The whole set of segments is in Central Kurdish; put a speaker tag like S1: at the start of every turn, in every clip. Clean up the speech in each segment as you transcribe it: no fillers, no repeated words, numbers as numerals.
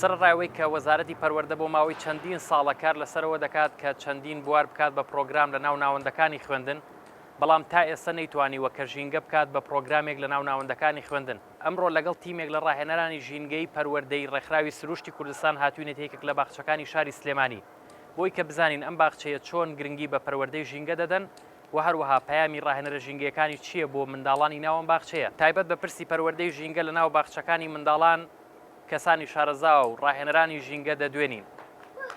S1: سەرەڕای ئەوەی کە وەزارەتی پەروەردە بۆ ماوەی چەندین ساڵە کار لەسەرەوە دەکات کە چەندین بوار بکات بە پڕۆگرام لە ناو ناوەندەکانی خوێندن، بەڵام تا ئێستا نەیتوانیوە کە ژینگە بکات بە پڕۆگرامێک لە ناو ناوەندەکانی خوێندن. ئەمڕۆ لەگەڵ تیمێک لە ڕاهێنەرانی ژینگەی پەروەردەی ڕێکخراوی سروشتی کوردستان هاتووینەتە یەکێک لە باخچەکانی شاری سلێمانی بۆی کە بزانین ئەم باخچەیە چۆن گرنگی بە پەروەردەی ژینگە دەدەن و هەروەها پەیامی ڕاهێنەرە ژینگەیەکانی چییە بۆ منداڵانی ناو ئەم باخچەیە. تایبەت بە پرسی پەروەردەی ژینگە لە ناو باخچەکانی منداڵان کەسانی شارەزا و ڕاهێنەرانی ژینگە دەدوێنین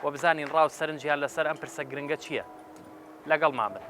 S1: و بزانین ڕا و سەرنجیان لەسەر ئەم پرسە گرنگە چییە. لەگەڵمان بن.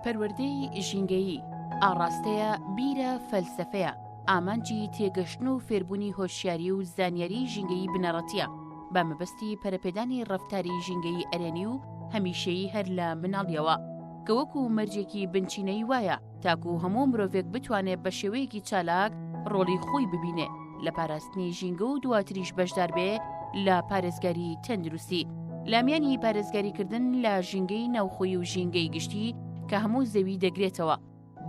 S2: پەروەردەی ژینگەیی، ئاڕاستەیە، بیرە، فەلسەفەیە، ئامانجی تێگەشتن و فێربوونی هۆشیاری و زانیاری ژینگەیی بنەڕەتییە، بە مەبەستی پەرەپێدانی ڕەفتاری ژینگەیی ئەرێنی و هەمیشەیی هەر لە مناڵیەوە، کە وەکو مەرجێکی بنچینەیی وایە تاکو هەموو مرۆڤێک بتوانێ بە شێوەیەکی چالاک ڕۆڵی خۆی ببینێ لە پاراستنی ژینگە و دواتریش بەشداربێ لە پارێزگاری تەندروستی لە میانی پارێزگاریکردن لە ژینگەی ناوخۆیی و ژینگەی گشتی کە هەموو زەوی دەگرێتەوە.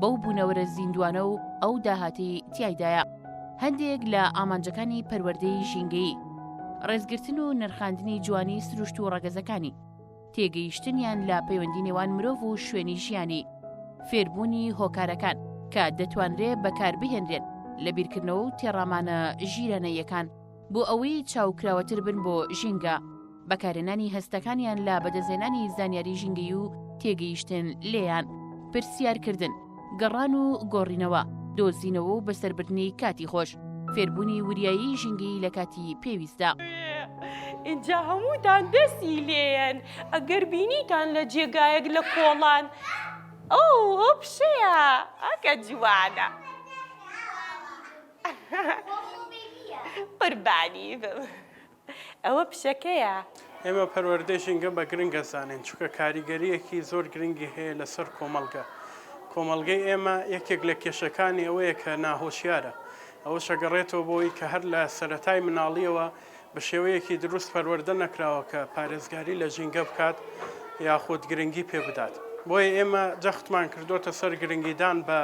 S2: بەو بوونەوەرە زیندووانە و ئەو داهاتەی تیایدایە. هەندێک لە ئامانجەکانی پەروەردەی ژینگەیی، ڕێزگرتن و نرخاندنی جوانی سروشت و ڕەگەزەکانی، تێگەیشتنیان لە پەیوەندی نێوان مرۆڤ و شوێنی ژیانی، فێربوونی هۆکارەکان کە دەتوانرێ بەکاربهێنرێن لە بیرکردنەوە و تێڕامانە ژیرانەییەکان بۆ ئەوەی چاوکراوەتر بن بۆ ژینگە. بەکارهێنانی هەستەکانیان لە بەدەستهێنانی زانیاری ژینگەیی و تێگەیشتن لێیان، پرسیارکردن، گەڕان و گۆڕینەوە، دۆزینەوە و بەسەربردنی کاتی خۆش، فێربوونی وریایی ژینگەیی لە کاتی پێویستدا.
S3: ئینجا هەمووتان دەستی لێیەن ئەگەر بینیتان لە جێگایەک لە کۆڵان ئەو ئەو پشەیە ئەکە جوانە قوربانی بم. ئەوە پشەکەیە.
S4: ئێمە پەروەردەی ژینگە بە گرنگ ئەزانین چونکە کاریگەرییەکی زۆر گرنگی هەیە لەسەر کۆمەڵگە. کۆمەڵگەی ئێمە یەکێک لە کێشەکانی ئەوەیە کە ناهۆشیارە. ئەوەش ئەگەڕێتەوە بۆ ئەوەی کە هەر لە سەرەتای مناڵییەوە بە شێوەیەکی دروست پەروەردە نەکراوە کە پارێزگاری لە ژینگە بکات یاخود گرنگی پێ بدات. بۆیە ئێمە جەختمان کردۆتە سەر گرنگیدان بە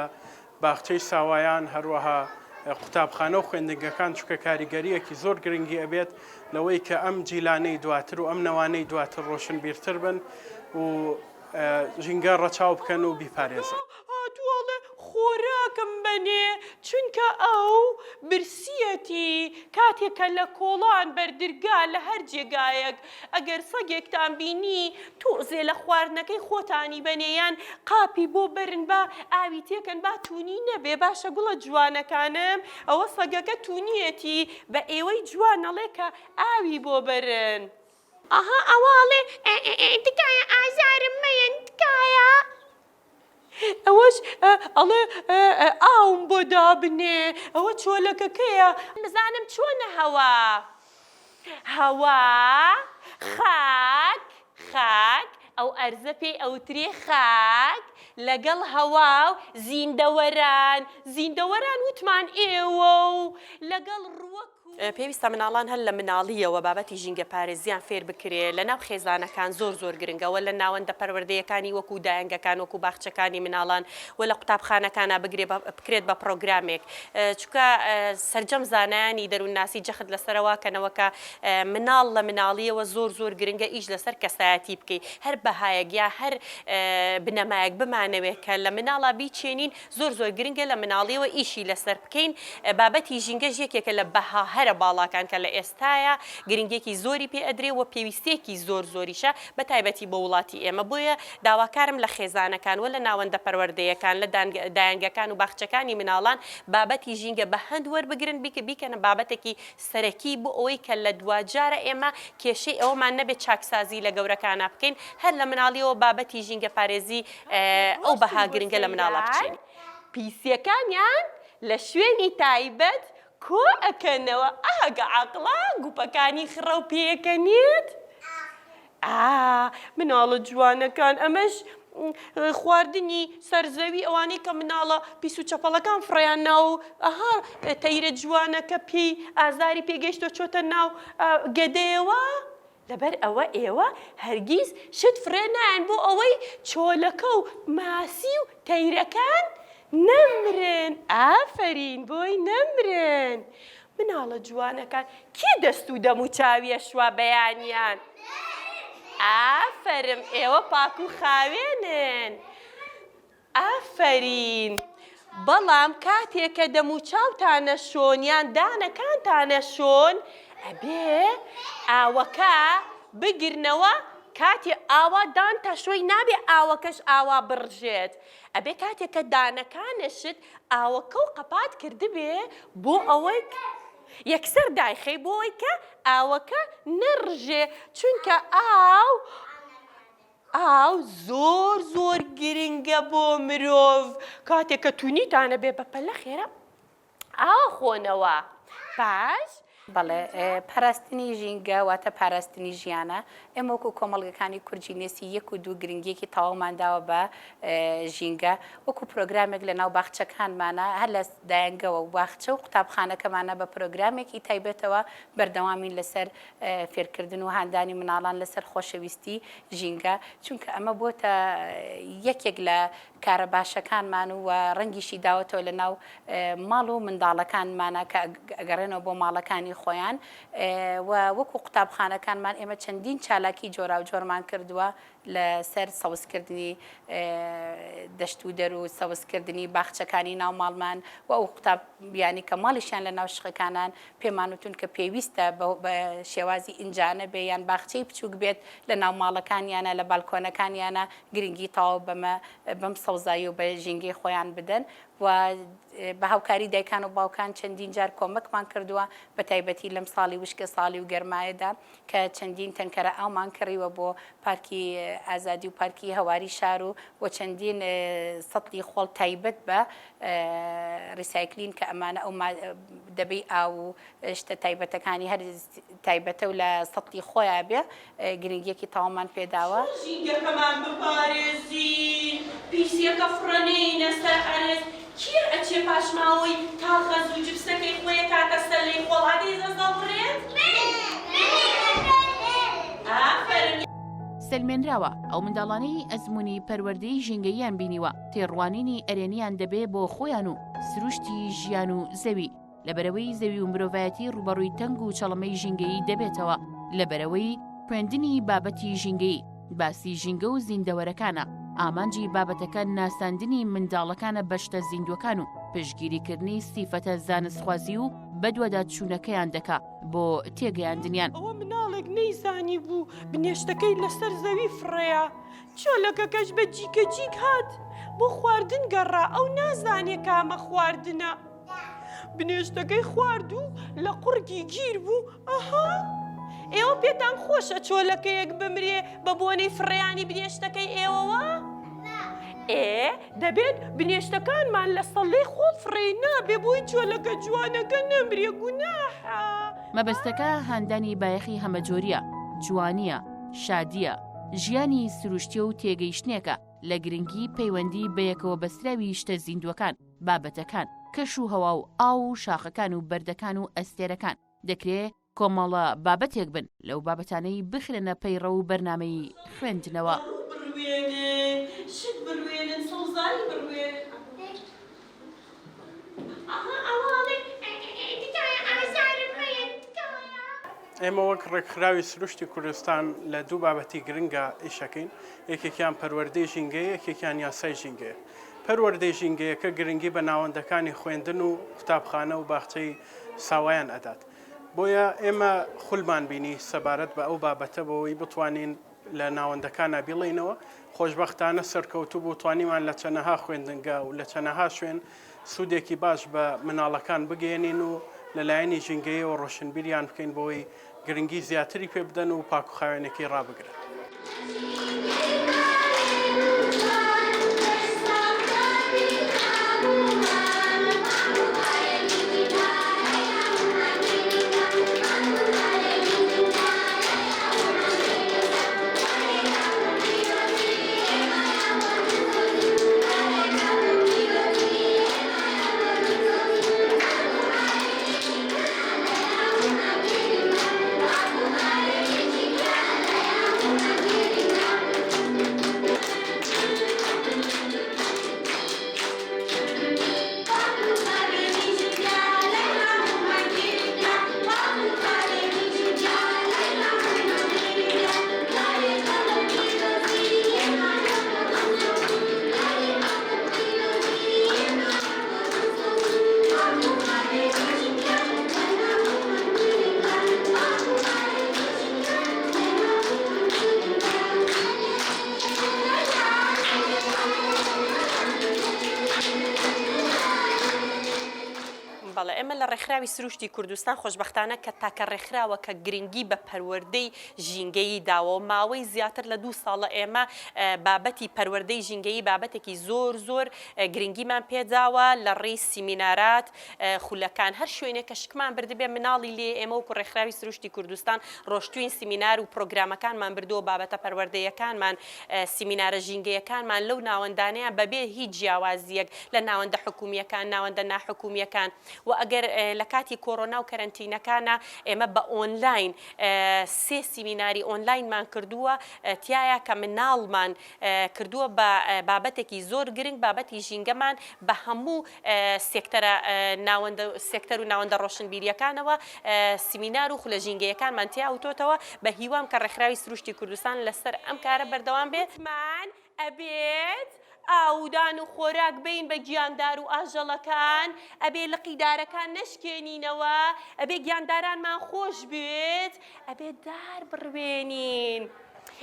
S4: باخچەی ساوایان، هەروەها قوتابخانە و خوێندنگەکان، چونکە کاریگەرییەکی زۆر گرنگی ئەبێت لەوەی کە ئەم جیلانەی دواتر و ئەم نەوانەی دواتر ڕۆشنبیرتر بن و ژینگە ڕەچاو بکەن و بیپارێزن.
S3: هاتوو ئەڵێ خۆراکم بەنێ، چونکە ئەو برسیەتی، کاتێک کە لە کۆڵان، بەردرگا، لە هەر جێگایەک ئەگەر سەگێکتان بینی تۆزێ لە خواردنەکەی خۆتانی بەنێ یان قاپی بۆ بەرن با ئاوی تێکەن با تونی نەبێ باشە گوڵە جوانەکانم ئەوە سەگەکە تونیەتی بە ئێوەی جوان ئەڵێ کە ئاوی بۆ بەرن. ئەها ئەوە ئەڵێ ئێ ئێ ئێ تکایە ئازارم مەیەن تکایە. ئەوەش ئەڵێ ئاوم بۆ دابنێ ئەوە چۆلەکەکەیە. بزانم چۆنە هەوا هەوا خاک خاک ئەو ئەرزە پێی ئەوترێ خاک لەگەڵ هەوا و زیندەوەران زیندەوەران وتمان ئێوە و لەگەڵ ڕوەک پێویستە مناڵان هەر لە مناڵییەوە بابەتی ژینگەپارێزییان فێر بکرێ لە ناو خێزانەکان زۆر زۆر گرنگە وە لە ناوەندە پەروەردەیەکانی وەکوو دایەنگەکان وەکوو باخچەکانی مناڵان و لە قوتابخانەکانا بگرێ بە بکرێت بە پڕۆگرامێک چونکە سەرجەم زانایانی دەروونناسی جەخت لەسەرەوە کەنەوە کە مناڵ لە مناڵییەوە زۆر زۆر گرنگە ئیش لەسەر کەسایەتی بکەی هەر بەهایەک یا هەر بنەمایەک بمانەوێ کە لە مناڵا بیچێنین زۆر زۆر گرنگە لە مناڵیەوە ئیشی لەسەر بکەین، بابەتی ژینگەش یەکێکە لە بەها هەرە باڵاکان کە لە ئێستایا گرنگیەکی زۆری پێ ئەدرێ و پێویستیەکی زۆر زۆریشە بە تایبەتی بۆ وڵاتی ئێمە بۆیە داواکارم لە خێزانەکان و لە ناوەندە پەروەردەیەکان لە دایەنگەکان و باخچەکانی مناڵان بابەتی ژینگە بە هەند وەربگرن بیکەنە بابەتێکی سەرەکی بۆ ئەوەی کە لە دواجارا ئێمە کێشەی ئەوەمان نەبێت چاکسازی لە گەورەکانا بکەین هەر لە مناڵیەوە بابەتی ژینگەپارێزی ئەو بەها ڕۆشتن بۆ گرنگە لە مناڵا سەیران بچێنین. پیسیەکانیان لە شوێنی تایبەت کۆ ئەکەنەوە ئاه گە عاقڵە گوپەکانی خڕەو پێکەنێت ئا مناڵە جوانەکان ئەمەش. خواردنی سەر زەوی ئەوانەی کە مناڵە پیس و چەپەڵەکان فڕێیان ناوە و ئەها تەیرە جوانەکە پێی ئازاری پێگەیشتوە چۆتە ناو گەدەیەوە لەبەر ئەوە ئێوە هەرگیز شت فڕێ نایەن بۆ ئەوەی چۆلەکە و ماسی و تەیرەکان نەمرن ئافەرین بۆی نەمرن مناڵە جوانەکان کێ دەست و دەم و چاوی ئەشوا بەیانیان ئافەرم ئێوە پاک و خاوێنن ئافەرین بەڵام کاتێ کە دەموچاوتان ئەشۆن یان دانەکانتان ئەشۆن ئەبێ ئاوەکە بگرنەوە کاتێ ئاوا دان تەشۆی نابێ ئاوەکەش ئاوا بڕژێت ئەبێ کاتێ کە دانەکانشت ئاوەکە و قەپات کردبێ بۆ ئەوەی یەکسەر دایخەی بۆ ئەوەی کە ئاوەکە نەڕژێ چونکە ئاو ئاو زۆر زۆر گرنگە بۆ مرۆڤ کاتێک کە تونیتانە بێ بەپەلە خێرا ئاو خۆنەوە باش.
S5: بەڵێ پاراستنی ژینگە واتە پاراستنی ژیانە، ئێمە وەکو کۆمەڵگەکانی کوردی نێسی یەک و دوو گرنگیەکی تەواومان داوە بە ژینگە وەکو پرۆگرامێک لە ناو باخچەکانمانە هەر لە دایەنگەوە و باخچە و قوتابخانەکەمانە بە پرۆگرامێکی تایبەتەوە بەردەوامین لەسەر فێرکردن و هاندانی مناڵان لەسەر خۆشەویستی ژینگە، چونکە ئەمە بۆتە یەکێک لە کارە باشەکانمان و ڕەنگیشی داوەتەوە لە ناو ماڵ و منداڵەکانمانە کە ئەگەڕێنەوە بۆ ماڵەکانی خۆیان و وەکو قوتابخانەکانمان ئێمە چەندین چالاکی جۆراوجۆرمان کردووە لەسەر سەوزکردنی دەشت و دەر و سەوزکردنی باخچەکانی ناو ماڵمان و ئەو قوتابیانی کە ماڵیشیان لە ناو شقەکانان پێمان وتون کە پێویستە بە شێوازی ئینجانە بێ یان باخچەی بچووک بێت لە ناو ماڵەکانیانە لە بالکۆنەکانیانە گرنگی تەواو بەمە بەم سەوزایی و بە ژینگەی خۆیان بدەن و بە هاوکاری دایکان و باوکان چەندین جار کۆمەکمان کردووە بە تایبەتی لەم ساڵی وشکە ساڵی و گەرمایەدا کە چەندین تەنکەرە ئاومان کڕیوە بۆ پارکی ئازادی و پارکی هەواری شار و و چەندین سەتڵی خۆڵ تایبەت بە recycling کە ئەمانە ئەو دەبەی ئاو و شتە تایبەتەکانی هەر تایبەتە و لە سەتڵی خۆیا بێ گرنگیەکی تەواومان پێداوە.
S3: چۆن ژینگەکەمان بپارێزین پیسیەکە فڕە نەینە سەر عەرز کێ ئەچێ پاشماوەی کاغەز و جپسەکەی خۆی ئەکاتە سەلەی خۆڵ ئەدەی زەزەڵڕێت ئافەرم.
S2: سەلمێنراوە ئەو منداڵانەی ئەزموونی پەروەردەی ژینگەییان بینیوە، تێڕوانینی ئەرێنییان دەبێ بۆ خۆیان و سروشتی ژیان و زەوی. لەبەرئەوەی زەوی و مرۆڤایەتی ڕووبەڕووی تەنگ و چەڵەمەی ژینگەیی دەبێتەوە، لەبەرئەوەی خوێندنی بابەتی ژینگەیی، باسی ژینگە و زیندەوەرەکانە، ئامانجی بابەتەکە ناساندنی منداڵەکانە بە شتە زیندووەکان و پشتگیریکردنی سیفەتە زانستخوازی و بەدواداچوونەکەیان دەکا بۆ تێگەیاندنیان.
S3: ئەوە مناڵێک نەیزانیبوو بنێشتەکەی لەسەر زەوی فڕێیا، چۆلەکەکەش بە جیکە جیک هات بۆ خواردن گەڕا، ئەو نازانێ کامە خواردنە. بنێشتەکەی خوارد و لە قوڕگی گیر بوو ئەها ئێوە پێتان خۆشە چۆلەکەیەک بمرێ بە بۆنەی فڕێیانی بنێشتەکەی ئێوەوە؟ ئێ دەبێت بنێشتەکانمان لە سەڵی خۆڵ فڕێ نابێ بۆی چۆلەکە جوانەکە نەمرێ گوناحە.
S2: مەبەستەکە هاندانی بایەخی هەمەجۆرییە، جوانییە، شادییە، ژیانی سروشتییە و تێگەیشتنێکە لە گرنگی پەیوەندی بەیەکەوەبەستراوی شتە زیندووەکان. بابەتەکان، کەش و هەوا و ئاو و شاخەکان و بەردەکان و ئەستێرەکان، دەکرێ کۆمەڵە بابەتێک بن لەو بابەتانەی بخرێنە پەیڕەو و بەرنامەی خوێندنەوە.
S3: ڕوو بڕوێنن، شت بڕوێنن، سەوزایی بڕوێنن. ئەها ئەوە ئەڵێ تکایە ئازارم مەیەن تکایە.
S4: ئێمە وەک ڕێکخراوی سروشتی کوردستان لە دوو بابەتی گرنگا ئیشەکەین، یەکێکیان پەروەردەی ژینگەیە، یەکێکیان یاسای ژینگەیە. پەروەردەی ژینگەیەکە گرنگی بە ناوەندەکانی خوێندن و قوتابخانە و باخچەی ساوایان ئەدات. بۆیە ئێمە خولمان بینی سەبارەت بە ئەو بابەتە بۆوەی بتوانین لە ناوەندەکانا بیڵێینەوە. خۆشبەختانە سەرکەوتوو بوو توانیمان لە چەنەها خوێندنگا و لە چەنەها شوێن سوودێکی باش بە مناڵەکان بگەیەنین و لە لایەنی ژینگەیەوە ڕۆشنبیریان بکەین بۆوەی گرنگی زیاتری پێ بدەن و پاکوخاوێنەکەی ڕابگرن.
S3: ڕێکخراوی سروشتی کوردستان خۆشبەختانە کە تاکە ڕێکخراوە کە گرنگی بە پەروەردەی ژینگەیی داوە و ماوەی زیاتر لە دوو ساڵە ئێمە بابەتی پەروەردەی ژینگەیی بابەتێکی زۆر زۆر گرنگیمان پێداوە لە ڕێی سیمینارات خولەکان هەر شوێنێک کە شکمان بردبێ مناڵی لێ ئێمە وەکو ڕێکخراوی سروشتی کوردستان ڕۆشتوین سیمینار و پرۆگرامەکانمان بردووە بابەتە پەروەردەیەکانمان سیمینارە ژینگەیەکانمان لەو ناوەندانەیان بەبێ هیچ جیاوازییەک لە ناوەندە حکومییەکان، ناوەندە ناحکومییەکان و ئەگەر لە کاتی کۆرۆنا و کەرەنتینەکانا ئێمە بە ئۆنلاین سێ سیمیناری ئۆنلاینمان کردووە تیایا کە مناڵمان کردووە بە بابەتێکی زۆر گرنگ بابەتی ژینگەمان بە هەموو سێکتەرە ناوەندە سێکتەر و ناوەندە ڕۆشنبیرییەکانەوە سیمینار و خولە ژینگەیەکانمان تیا وتۆتەوە بە هیوام کە ڕێکخراوی سروشتی کوردستان لەسەر ئەم کارە بەردەوام بێت. وتمان ئەبێت ئاودان و خۆراک بەین بە گیاندار و ئاژەڵەکان، ئەبێ لقی دارەکان نەشکێنینەوە، ئەبێ گیاندارانمان خۆش بوێت، ئەبێ دار بڕوێنین.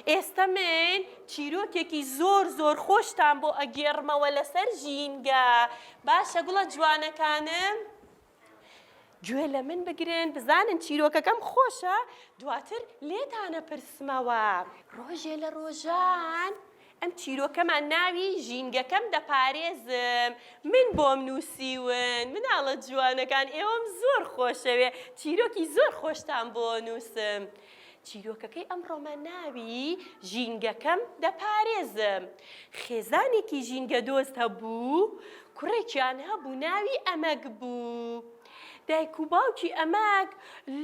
S3: ئێستە من چیرۆکێکی زۆر زۆر خۆشتان بۆ ئەگێڕمەوە لەسەر ژینگە. باشە گوڵە جوانەکانم؟ گوێ لە من بگرن بزانن چیرۆکەکەم خۆشە دواتر لێتانە پرسمەوە. ڕۆژێ لە ڕۆژان ئەم چیرۆکەمان ناوی ژینگەکەم دەپارێزم من بۆم نووسیون مناڵە جوانەکان ئێوەم زۆر خۆشەوێ چیرۆکی زۆر خۆشتان بۆ نووسم چیرۆکەکەی ئەمڕۆمان ناوی ژینگەکەم دەپارێزم خێزانێکی ژینگەدۆست هەبوو کوڕێکیان هەبوو ناوی ئەمەک بوو. دایک و باوکی ئەمەک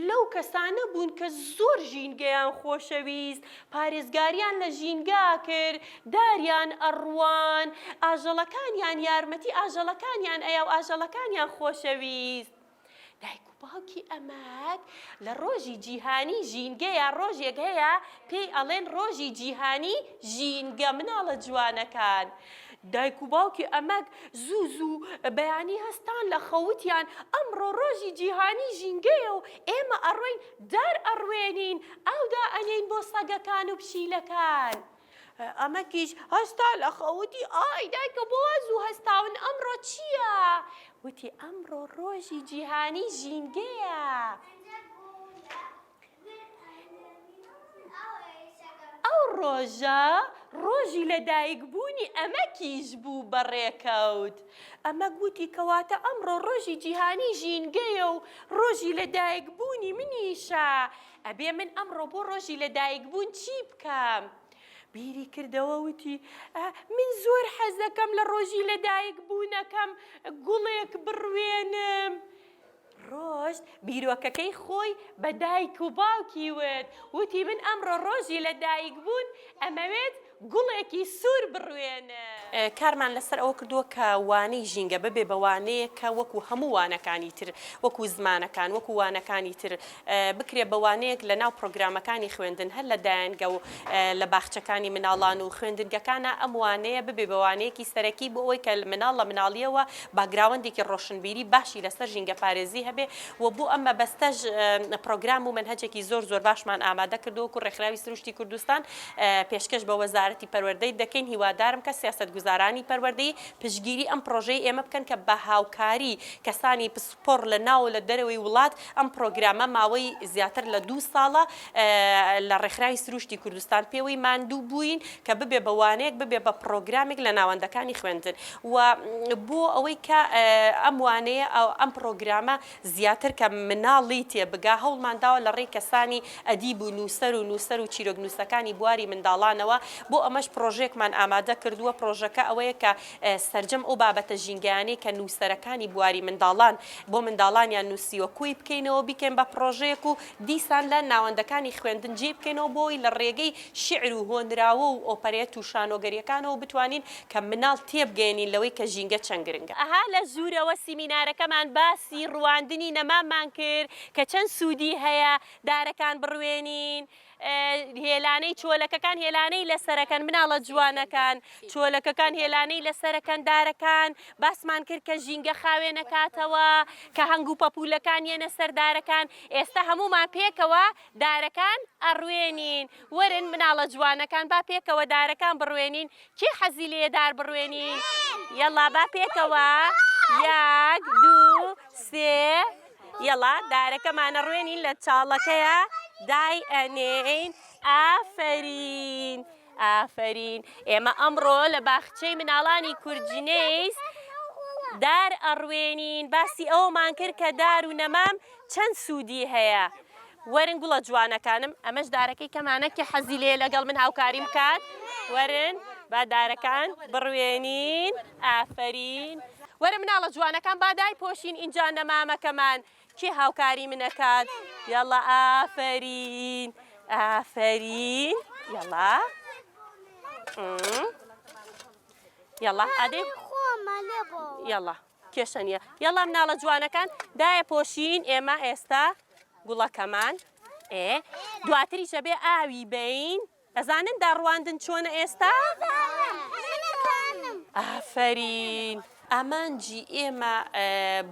S3: لەو کەسانە بوون کە زۆر ژینگەیان خۆشەویست، پارێزگاریان لە ژینگە کرد، داریان ئەڕوان، ئاژەڵەکانیان یارمەتی ئاژەڵەکانیان ئەیا و ئاژەڵەکانیان خۆشەویست. دایک و باوکی ئەمەک لە ڕۆژی جیهانی ژینگەیە ڕۆژێک هەیە پێی ئەڵێن ڕۆژی جیهانی ژینگە مناڵە جوانەکان دایک و باوکی ئەمەک زوو زوو بەیانی هەستان لە خەوتیان ئەمڕۆ ڕۆژی جیهانی ژینگەیە و ئێمە ئەڕۆین دار ئەڕوێنین ئاودا ئەنێین بۆ سەگەکان و پشیلەکان ئەمەکیش هەستا لە خەوتی ئای دایکە بۆ وا زوو هەستاون ئەمڕۆ چییە؟ وتی ئەمڕۆ ڕۆژی جیهانی ژینگەیە. ئەو ڕۆژە ڕۆژی لەدایکبوونی ئەمەکیش بوو بەڕێکەوت. ئەمەک وتی کەواتە ئەمڕۆ ڕۆژی جیهانی ژینگەیە و ڕۆژی لەدایکبوونی منیشە. ئەبێ من ئەمڕۆ بۆ ڕۆژی لەدایکبوون چی بکەم؟ بیری کردەوە وتی، من زۆر حەزەکەم لە ڕۆژی لەدایکبوونەکەم گوڵێک بڕوێنم. ڕۆشت بیرۆکەکەی خۆی بە دایک و باوکی وت، وتی من ئەمڕۆ ڕۆژی لەدایکبوون ئەمەوێت گوڵێکی سوور بڕوێنم. کارمان لەسەر ئەوە کردووە کە وانەی ژینگە ببێ بە وانەیەک کە وەکو هەموو وانەکانی تر، وەکو زمانەکان، وەکو وانەکانی تر بکرێ بە وانەیەک لە ناو پرۆگرامەکانی خوێندن هەر لە دایەنگە و لە باخچەکانی مناڵان و خوێندنگەکانا ئەم وانەیە ببێ بە وانەیەکی سەرەکی بۆ ئەوەی کە مناڵ لە مناڵییەوە باکگراوەندێکی ڕۆشنبیری باشی لەسەر ژینگەپارێزی هەبێ و بۆ ئەم مەبەستەش پرۆگرام و مەنهەجێکی زۆر زۆر باشمان ئامادە کردووە وەکو ڕێکخراوی سروشتی کوردستان پێشکەش بە وەزارەتی پەروەردەی دەکەین، هیوادارم کە سیاسەتگوزارانی پەروەردەیی پشتگیری ئەم پڕۆژەی ئێمە بکەن کە بە هاوکاری کەسانی پسپۆڕ لە ناو و لە دەرەوەی وڵات ئەم پڕۆگرامە ماوەی زیاتر لە دوو ساڵە لە ڕێکخراوی سروشتی کوردستان پێوەی ماندوو بووین کە ببێ بە وانەیەک ببێ بە پڕۆگرامێک لە ناوەندەکانی خوێندن و بۆ ئەوەی کە ئەم وانەیە ئەم پڕۆگرامە زیاتر کە مناڵ لێی تێبگا، هەوڵمان داوە لە ڕێی کەسانی ئەدیب و نووسەر و نووسەر و چیرۆکنووسەکانی بواری منداڵانەوە، بۆ ئەمەش پڕۆژەیەکمان ئامادە کردووە، پڕۆژەکە ئەوەیە کە سەرجەم ئەو بابەتە ژینگەیانەی کە نووسەرەکانی بواری منداڵان بۆ منداڵانیان نووسیوە کۆی بکەینەوە بیکەین بە پڕۆژەیەک و دیسان لە ناوەندەکانی خوێندن جێی بکەینەوە بۆ ئەوەی لە ڕێگەی شیعر و هۆنراوە و ئۆپەرێت و شانۆگەرییەکانەوە بتوانین کە مناڵ تێبگەیەنین لەوەی کە ژینگە چەند گرنگە. ئەها لە ژوورەوە سیمینارەکەمان باسی ڕواندنی نەماممان کرد کە چەند سوودی هەیە دارەکان بڕوێنین هێلانەی چۆلەکەکان هێلانەی لەسەرەکەن مناڵە جوانەکان چۆلەکەکان هێلانەی لەسەرەکەن دارەکان باسمان کرد کە ژینگە خاوێنەکاتەوە کە هەنگ و پەپوولەکان یەنە سەر دارەکان ئێستا هەموومان پێکەوە دارەکان ئەڕوێنین وەرن مناڵە جوانەکان با پێکەوە دارەکان بڕوێنین کێ حەزی لێیە دار بڕوێنین یەڵا با پێکەوە یەک دوو سێ. یەڵا دارەکەمان ئەڕوێنین لە چاڵەکەیا دای ئەنێین ئافەرین ئافەرین ئێمە ئەمڕۆ لە باخچەی مناڵانی کوردجنیس دار ئەڕوێنین باسی ئەومان کرد کە دار و نەمام چەند سوودی هەیە وەرن گوڵە جوانەکانم ئەمەش دارەکەی کەمانە کێ حەزی لێیە لەگەڵ من هاوکاریم بکات وەرن با دارەکان بڕوێنین ئافەرین وەرە مناڵە جوانەکان با دایپۆشین ئینجا نەمامەکەمان کێ هاوکاری منەکات یاڵا ئافەرین ئافەرین یاڵا یاڵا ئادەی یاڵا کێشە نییە یاڵا مناڵە جوانەکان دایە پۆشین ئێمە ئێستا گوڵەکەمان ئێ دواتریش ئەبێ ئاوی بەین ئەزانن داڕواندن چۆنە ئێستا؟ ئافەرین. ئامانجی ئێمە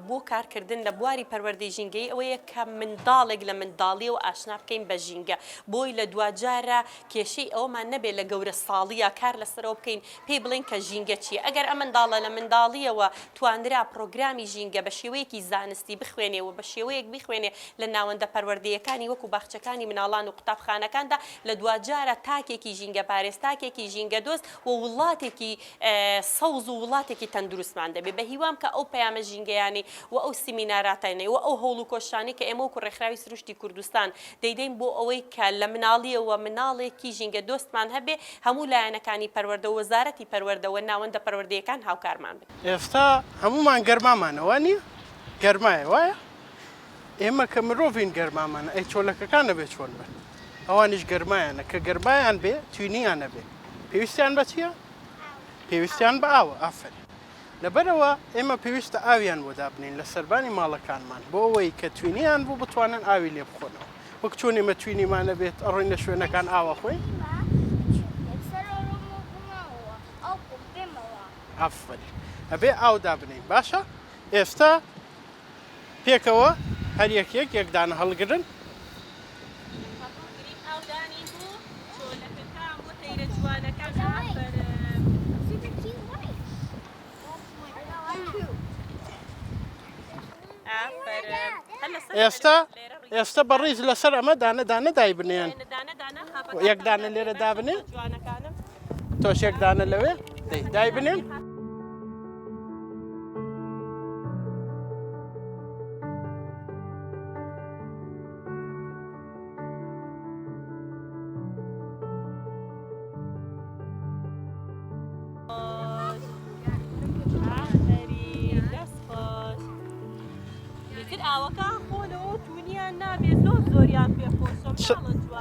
S3: بۆ کارکردن لە بواری پەروەردەی ژینگەیی ئەوەیە کە منداڵێک لە منداڵیەوە ئاشنا بکەین بە ژینگە بۆی لە دواجارا کێشەی ئەوەمان نەبێت لە گەورە ساڵییا کار لەسەرەوە بکەین پێی بڵێین کە ژینگە چییە ئەگەر ئەم منداڵە لە منداڵییەوە توانرا پڕۆگرامی ژینگە بە شێوەیەکی زانستی بخوێنێ و بە شێوەیەک بیخوێنێ لە ناوەندە پەروەردەیەکانی وەکو باخچەکانی مناڵان و قوتابخانەکاندا لە دواجارا تاکێکی ژینگەپارێز، تاکێکی ژینگەدۆست و وڵاتێکی سەوز و وڵاتێکی تەندروستمان دەبێ. بە هیوام کە ئەو پەیامە ژینگەیانەی و ئەو سیمیناراتانەی و ئەو هەوڵ و کۆششانەی کە ئێمە وەکو ڕێکخراوی سروشتی کوردستان دەیدەین بۆ ئەوەی کە لە مناڵییەوە مناڵێکی ژینگەدۆستمان هەبێ، هەموو لایەنەکانی پەروەردە و وەزارەتی پەروەردە و ناوەندە پەروەردەیەکان هاوکارمان بن.
S4: ئێستا هەموومان گەرمامانە وا نییە؟ گەرمایە وایە؟ ئێمە کە مرۆڤین گەرمامانە ئەی چۆلەکەکان ئەبێ چۆن بن؟ ئەوانیش گەرمایانە کە گەرمایان بێ توینیان ئەبێ پێویستیان بە چییە؟ پێویستیان بە ئاوە ئافەرین لەبەرئەوە ئێمە پێویستە ئاویان بۆ دابنێین لە سەربانی ماڵەکانمان بۆ ئەوەی کە توینیان بوو بتوانن ئاوی لێ بخۆنەوە وەک چۆن ئێمە توینیمان ئەبێت ئەڕۆین لە شوێنەکان ئاو ئەخۆین ئافەرین ئەبێ ئاو دابنێین باشە ئێستا پێکەوە هەر یەکێک یەک دانە هەڵگرن. ئێستا ئێستا بە ڕیز لەسەر ئەمە دانە دانە دایبنێن یەک دانە لێرە دابنێ تۆش یەک دانە لەوێ دەی دایبنێن.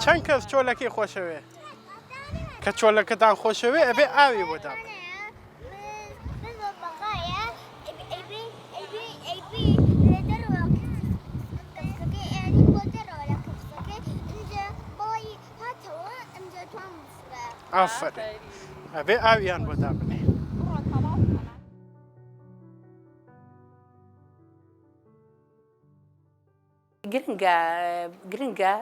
S4: چەند کەس چۆلەکەی خۆشەوێ کە چۆلەکەتان خۆشەوێ ئەبێ ئاوی بۆ دابنێ. ئافەرین ئەبێ ئاویان بۆ دابنێ.
S5: گرنگە گرنگە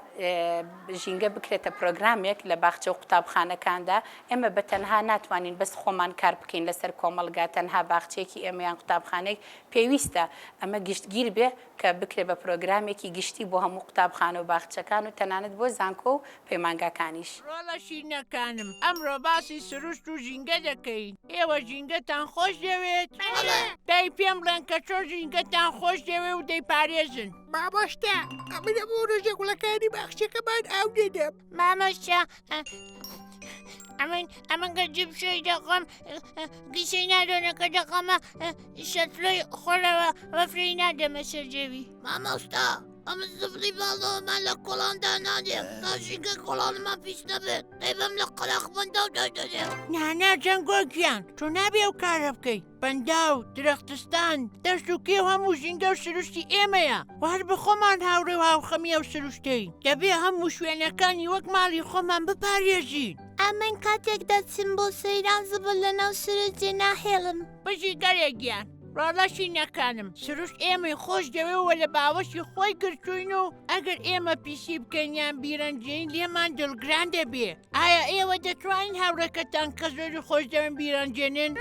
S5: ژینگە بکرێتە پرۆگرامێک لە باخچە و قوتابخانەکاندا، ئێمە بە تەنها ناتوانین بەس خۆمان کار بکەین لەسەر کۆمەڵگا، تەنها باخچەیەکی ئێمە یان قوتابخانەیەک، پێویستە ئەمە گشتگیر بێ کە بکرێ بە پرۆگرامێکی گشتی بۆ هەموو قوتابخانە و باخچەکان و تەنانەت بۆ زانکۆ و پەیمانگاکانیش.
S6: ڕۆڵە شیرنەکانم ئەمڕۆ باسی سروشت و ژینگە دەکەین ئێوە ژینگەتان خۆش دەوێت؟
S7: بەڵێ.
S6: دەی پێم بڵێن کە چۆن ژینگەتان خۆش دەوێ و دەیپارێزن؟
S7: مامۆستا ئەمن هەموو ڕۆژێ گوڵەکانی باخچەکەمان ئاو دەدەم.
S8: مامۆستا ئەمن ئەمن کە جپسێک دەخۆم گیسەی نادۆنەکە دەخەمە شەتڵی خۆلەوە وەفرەی نادەمە سەر زەوی.
S7: مامۆستا ئەمن زبڵی ماڵەوەمان لە کۆڵاندا نانێم تا ژینگەی کۆڵانمان پیس نەبێت دەیبەم لە قەراخ بەنداو دایدەنێم.
S6: نا نا جەنگۆ گیان تۆ نابێ ئەو کارە بکەی بەنداو، درەختستان، دەشت و کێو هەموو ژینگە و سروشتی ئێمەیە و هەر بە خۆمان هاوڕێ و هاوخەمی ئەو سروشتەین دەبێ هەموو شوێنەکانی وەک ماڵی خۆمان بپارێزین.
S8: ئەمن کاتێک دەچم بۆ سەیران زبڵ لەناو سروشت جێناهێڵم.
S6: بژی گەلێ گیان. ڕۆڵە شینەکانم، سروشت ئێمەی خۆش دەوێ و لە باوەشی خۆی گرتووین و ئەگەر ئێمە پیسی بکەین یان بیرەنجێین لێمان دڵگران دەبێ. ئایا ئێوە دەتوانن هاوڕێکەتان کە زۆری خۆش دەوێن بیرەنجێنن؟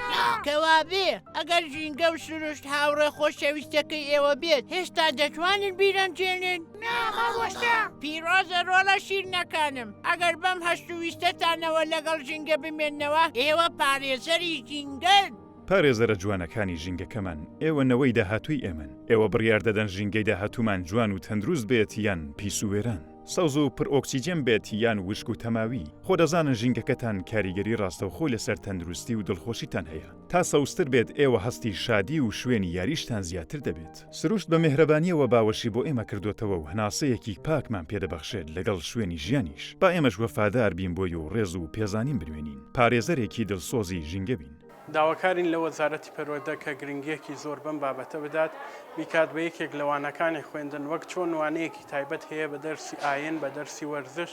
S6: کەوابێ ئەگەر ژینگە و سروشت هاوڕێ خۆشەویستەکەی ئێوە بێت، هێشتا دەتوانن بیرەنجێنن؟ نا مامۆستا. پیرۆزە ڕۆڵە شیرنەکانم، ئەگەر بەم هەست و ویستەتانەوە لەگەڵ ژینگە بمێننەوە، ئێوە پارێزەری ژینگەن.
S9: پارێزەرە جوانەکانی ژینگەکەمان، ئێوە نەوەی داهاتووی ئێمەن. ئێوە بڕیار دەدەن ژینگەی داهاتوومان جوان و تەندروست بێت یان پیس و وێران. سەوز و پر ئۆکسیجێن بێت یان وشک و تەماوی. خۆ دەزانن ژینگەکەتان کاریگەری ڕاستەوخۆی لەسەر تەندروستی و دڵخۆشیتان هەیە. تا سەوزتر بێت ئێوە هەستی شادی و شوێنی یاریشتان زیاتر دەبێت. سروشت بە مێهرەبانییەوە باوەشی بۆ ئێمە کردۆتەوە و هەناسەیەکی پاکمان پێ دەبەخشێت لەگەڵ شوێنی ژیانیش. با ئێمەش وەفادار بین بۆی و ڕێز و پێزانین بنوێنین. پارێزەرێکی دڵسۆزی ژینگە بین.
S4: داواکارین لە وەزارەتی پەروەردە کە گرنگییەکی زۆر بەم بابەتە بدات، بیکات بە یەکێک لە وانەکانی خوێندن، وەک چۆن وانەیەکی تایبەت هەیە بە دەرسی ئاین، بە دەرسی وەرزش،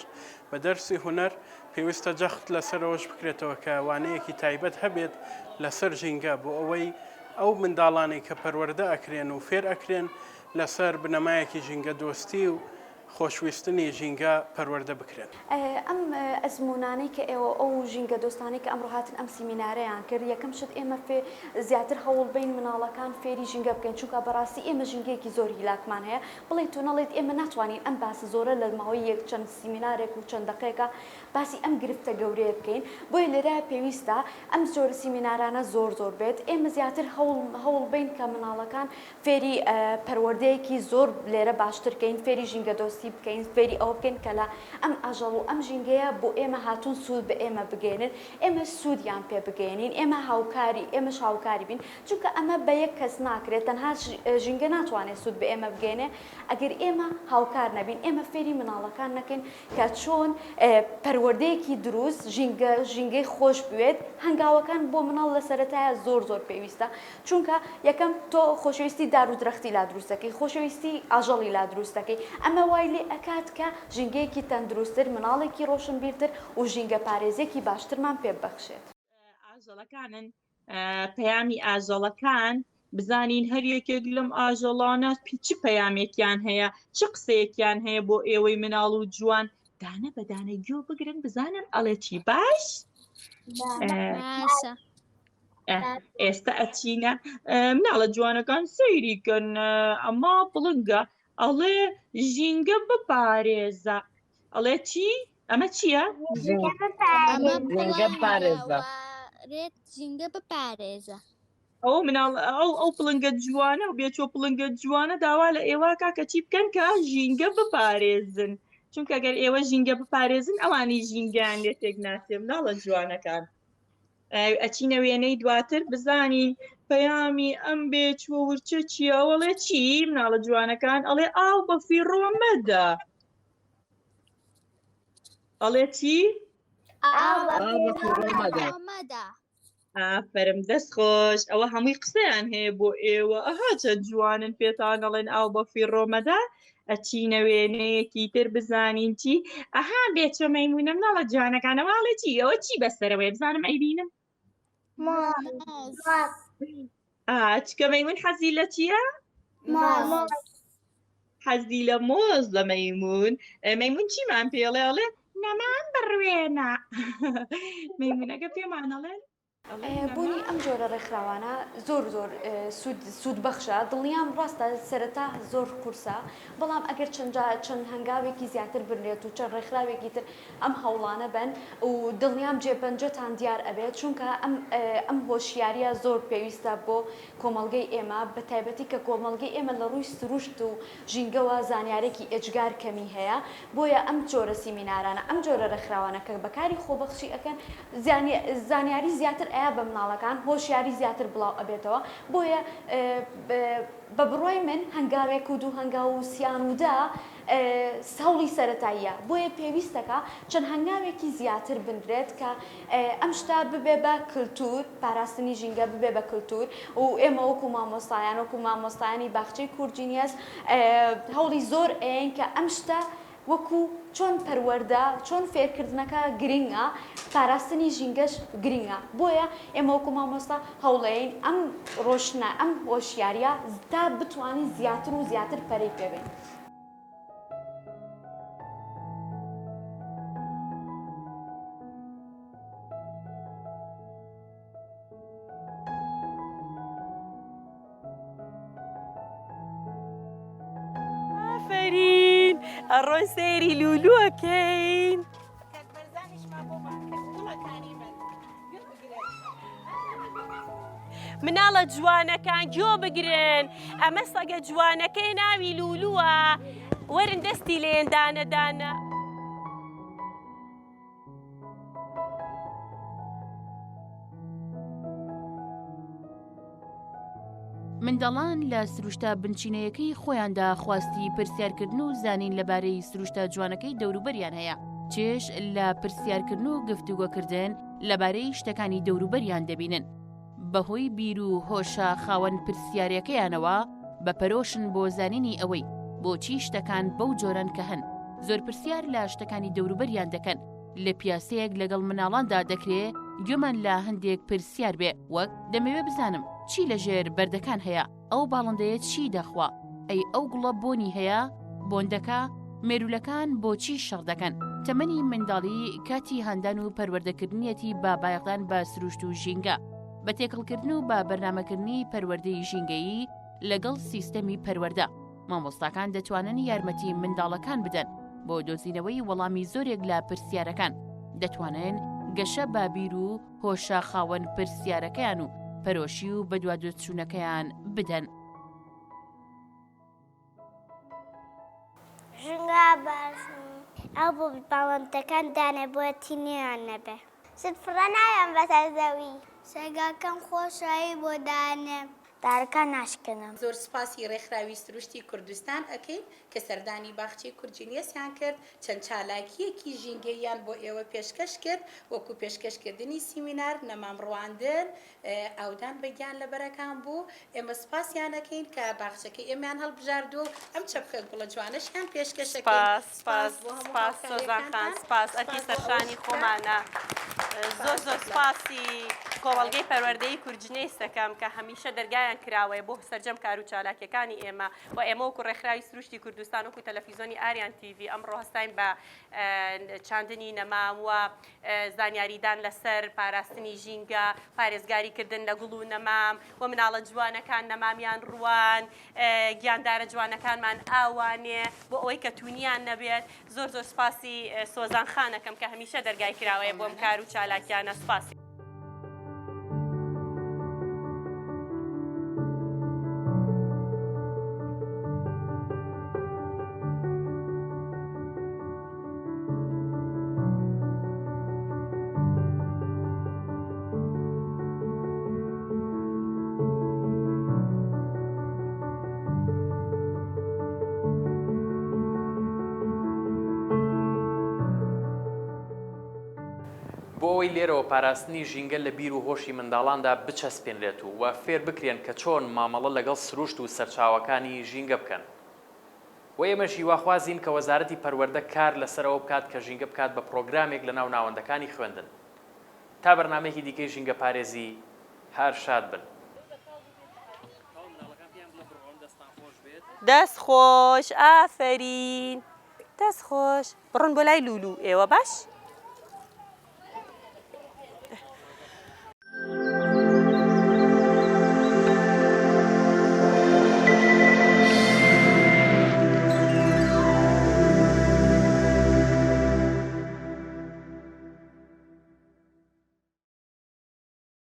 S4: بە دەرسی هونەر، پێویستە جەخت لەسەر ئەوەش بکرێتەوە کە وانەیەکی تایبەت هەبێت لەسەر ژینگە بۆ ئەوەی ئەو منداڵانەی کە پەروەردە ئەکرێن و فێر ئەکرێن لەسەر بنەمایەکی ژینگەدۆستی و خۆشویستنی ژینگە پەروەردە بکرێن.
S10: ئەم ئەزموونانەی کە ئێوە ئەو ژینگە دۆستانەی کە ئەمڕۆ هاتن ئەم سیمینارەیان کرد، یەکەم شت ئێمە فێ زیاتر هەوڵ بەین مناڵەکان فێری ژینگە بکەین، چونکە بەڕاستی ئێمە ژینگەیەکی زۆر هیلاکمان هەیە، بڵێیت و نەڵێیت ئێمە ناتوانین ئەم باسە زۆرە لە ماوەی یەک چەند سیمینارێک و چەند دەقێکا باسی ئەم گرفتە گەورەیە بکەین، بۆیە لێرە پێویستە ئەم جۆرە سیمینارانە زۆر زۆر بێت، ئێمە زیاتر هەوڵ هەوڵ بەین کە مناڵەکان فێری پەروەردەیەکی زۆر لێرە باشتر کەین، فێری ژینگەدۆستی بکەین، فێری ئەوە بکەین کە لە ئەم ئاژەڵ و ئەم ژینگەیە بۆ ئێمە هاتوون سوود بە ئێمە بگەیەنن، ئێمەش سوودیان پێ بگەیەنین، ئێمە هاوکاری ئێمەش هاوکاری بین، چونکە ئەمە بە یەک کەس ناکرێت، تەنها ژینگە ناتوانێت سوود بە ئێمە بگەیەنێ ئەگەر ئێمە هاوکار نەبین، ئێمە فێری مناڵەکان نەکەین کە چۆن پەروەردەیەکی دروست ژینگە ژینگەی خۆش بوێت، هەنگاوەکان بۆ مناڵ لە سەرەتایە زۆر زۆر پێویستە، چونکە یەکەم تۆ خۆشەویستی دار و درەختی لا دروست دەکەی، خۆشەویستی ئاژەڵی لا دروست دەکەی، ئەمە وای لێ ئەکات کە ژینگەیەکی تەندروستتر، مناڵێکی ڕۆشنبیرتر و ژینگەپارێزێکی باشترمان پێ ببەخشێت.
S3: ئاژەڵەکانن پەیامی ئاژەڵەکان بزانین هەر یەکێک لەم ئاژەڵانە چ پەیامێکیان هەیە چ قسەیەکیان هەیە بۆ ئێوەی مناڵ و جوان دانە بە دانە گوێ بگرن بزانن ئەڵێ چی باش
S8: باشە
S3: ئێستا ئەچینە مناڵە جوانەکان سەیری کەن ئەمە بڵنگە ئەڵێ ژینگە بپارێزە ئەڵێ چی ئەمە چییە؟
S8: ژینگە بپارێزە ژینگە بپارێزە
S3: ئەو مناڵ ئەو ئەو پڵنگە جوانە و بێچۆ پڵنگە جوانە داوا لە ئێوە کاکە چی بکەن کە ژینگە بپارێزن چونکە گەر ئێوە ژینگە بپارێزن ئەوانی ژینگەیان لێ تێک ناچێ مناڵە جوانەکان ئەچینە وێنەی دواتر بزانین پەیامی ئەم بێچوە ورچە چییە ئەوەڵێ چی مناڵە جوانەکان ئەڵێ ئاو بە فیڕۆ مەدە ئەڵێ چی؟ ئافرم دەست خۆش ئەوە هەمووی قسەیان هەیە بۆ ئێوە ئەها چەند جوانن پێتان ئەڵێن ئاو بە فیڕۆ مەدە ئەچینە وێنەیەکی تر بزانین چی ئەها بێچە مەیمونە مناڵە جوانەکانەوە ئەڵێ چی ئەوە چی بەسەرەوەی بزانم ئەیبینم چکە مەیمون حەزی لە چییە؟ حەزی لە مۆز لە مەیمون مەیمون چیمان پێڵێ ئەڵێ نەمان بڕوێنە مەیمونەکە پێمان ئەڵێن
S10: بوونی ئەم جۆرە ڕێکخراوانە زۆر زۆر سوود بەخشە، دڵنیام ڕاستە سەرەتا زۆر قورسە، بەڵام ئەگەر چەند جار چەند هەنگاوێکی زیاتر بنرێت و چەند ڕێکخراوێکی تر ئەم هەوڵانە بەن و دڵنیام جێپەنجەتان دیار ئەبێت، چونکە ئەم ئەم هۆشیاریە زۆر پێویستە بۆ کۆمەڵگەی ئێمە، بە تایبەتی کە کۆمەڵگەی ئێمە لە ڕووی سروشت و ژینگەوە زانیارێکی ئێجگار کەمی هەیە، بۆیە ئەم جۆرە سیمینارانە، ئەم جۆرە ڕێکخراوانە کە بە کاری خۆبەخشی ئەکەن، زانیاری زیاتر ئەیا بە مناڵەکان، هۆشیاری زیاتر بڵاو ئەبێتەوە، بۆیە بە بڕوای من هەنگاوێک و دوو هەنگاو و سیان و دە هەوڵی سەرەتاییە، بۆیە پێویستەکا چەند هەنگاوێکی زیاتر بنرێت کە ئەم شتە ببێ بە کلتور، پاراستنی ژینگە ببێ بە کلتور و ئێمە وەکو مامۆستایان، وەکو مامۆستایانی باخچەی کوردجینیەس هەوڵی زۆر ئەیەین کە ئەم شتە. وەکو چۆن پەروەردە، چۆن فێرکردنەکە گرنگە، پاراستنی ژینگەش گرنگە، بۆیە ئێمە وەکو مامۆستا هەوڵەیەین ئەم ڕۆشنا، ئەم هۆشیاریە تا بتوانین زیاتر و زیاتر پەرەی پێبەین.
S3: ئافەرین ئەڕۆین سەیری لولو ئەکەین. مناڵە جوانەکان گۆ بگرن ئەمە سەگە جوانەکەی ناوی لولووە وەرن دەستی لێن دانە دانە.
S2: منداڵان لە سروشتە بنچینەیەکەی خۆیاندا خواستی پرسیارکردن و زانین لەبارەی سروشتە جوانەکەی دەوروبەریان هەیە، چێژ لە پرسیارکردن و گفتوگۆکردن لەبارەی شتەکانی دەوروبەریان دەبینن. بەهۆی بیر و هۆشە خاوەن پرسیارەکەیانەوە بە پەرۆشن بۆ زانینی ئەوەی بۆچی شتەکان بەو جۆرەن کە هەن. زۆر پرسیار لە شتەکانی دەوروبەریان دەکەن. لە پیاسەیەک لەگەڵ مناڵاندا دەکرێ گوێمان لە هەندێک پرسیار بێ وەک، دەمەوێ بزانم چی لە ژێر بەردەکان هەیە؟ ئەو باڵندەیە چی دەخوا؟ ئەی ئەو گوڵە بۆنی هەیە؟ بۆن دەکا؟ مێروولەکان بۆچی شەڕ دەکەن؟ تەمەنی منداڵی کاتی هاندان و پەروەردەکردنیەتی بە بایەخدان بە سروشت و ژینگە، بە تێکەڵکردن و بە بەرنامەکردنی پەروەردەی ژینگەیی لەگەڵ سیستەمی پەروەردە، مامۆستاکان دەتوانن یارمەتی منداڵەکان بدەن بۆ دۆزینەوەی وەڵامی زۆرێک لە پرسیارەکان، دەتوانن گەشە بە بیر و هۆشە خاوەن پرسیارەکەیان و پەرۆشی و بەدوادۆچوونەکەیان بدەن.
S8: ژنگا باش ئەو بۆ باڵندەکان دانێ بۆیە تینویان نەبێ. شت فڕە نایەم بەسەر زەوی. سەگەکەم خۆشایی بۆ دانێم. دارەکان ناشکێنم.
S5: زۆر سوپاسی ڕێکخراوی سروشتی کوردستان ئەکەین کە سەردانی باخچەی کوردجینیەسیان کرد، چەند چالاکییەکی ژینگەییان بۆ ئێوە پێشکەش کرد، وەکو پێشکەشکردنی سیمینار، نەمام ڕواندن، ئاودان بە گیانلەبەرەکان بوو، ئێمە سوپاسیان ئەکەین کە باخچەکەی ئێمەیان هەڵبژاردووە و ئەم چەپکە گوڵە جوانەشیان پێشکەش ئەکەین.
S3: سوپاس
S5: سوپاس بۆ هەموو
S3: سوپاس سۆزان خان
S5: هاوکارییەکانتان،
S3: سوپاس ئەرکی
S5: سوپاس بۆ
S3: سەرشانی
S5: ئەوەش کە
S3: خۆمانە زۆر
S5: سوپاس
S3: زۆر
S5: لە
S3: سوپاسی کۆمەڵگەی پەروەردەیی کوردجنێس دەکەم کە هەمیشە دەرگایان کراوەیە بۆ سەرجەم کارو چالاکیەکانی ئێمە و ئێمە وەکو ڕێکخراوی سروشتی کوردستان وەکو تەلەفیزۆنی ئاریان تیڤی ئەمڕۆ هەستاین بە چاندنی نەمام و زانیاریدان لەسەر پاراستنی ژینگە، پارێزگاری کردن لە گوڵ و نەمام و مناڵە جوانەکان نەمامیان ڕوان، گیاندارە جوانەکانمان ئاوانێ بۆ ئەوەی کە تونیان نەبێت. زۆر زۆر سوپاسی سۆزان خان ئەکەم کە هەمیشە دەرگای کراوەیە بۆم کار و چالاکیانە. سوپاسی.
S1: بۆ ئەوەی لێرەوە پاراستنی ژینگە لە بیر و هۆشی منداڵاندا بچەسپێنرێت و و فێر بکرێن کە چۆن مامەڵە لەگەڵ سروشت و سەرچاوەکانی ژینگە بکەن. و ئێمەش هیواخوازین کە وەزارەتی پەروەردە کار لەسەر ئەوە بکات کە ژینگە بکات بە پڕۆگرامێک لەناو ناوەندەکانی خوێندن. تا بەرنامەیەکی دیکەی ژینگەپارێزی هەر شاد بن.
S3: دەست خۆش ئافەرین دەست خۆش بڕۆن بۆ لای لولو ئێوە باش.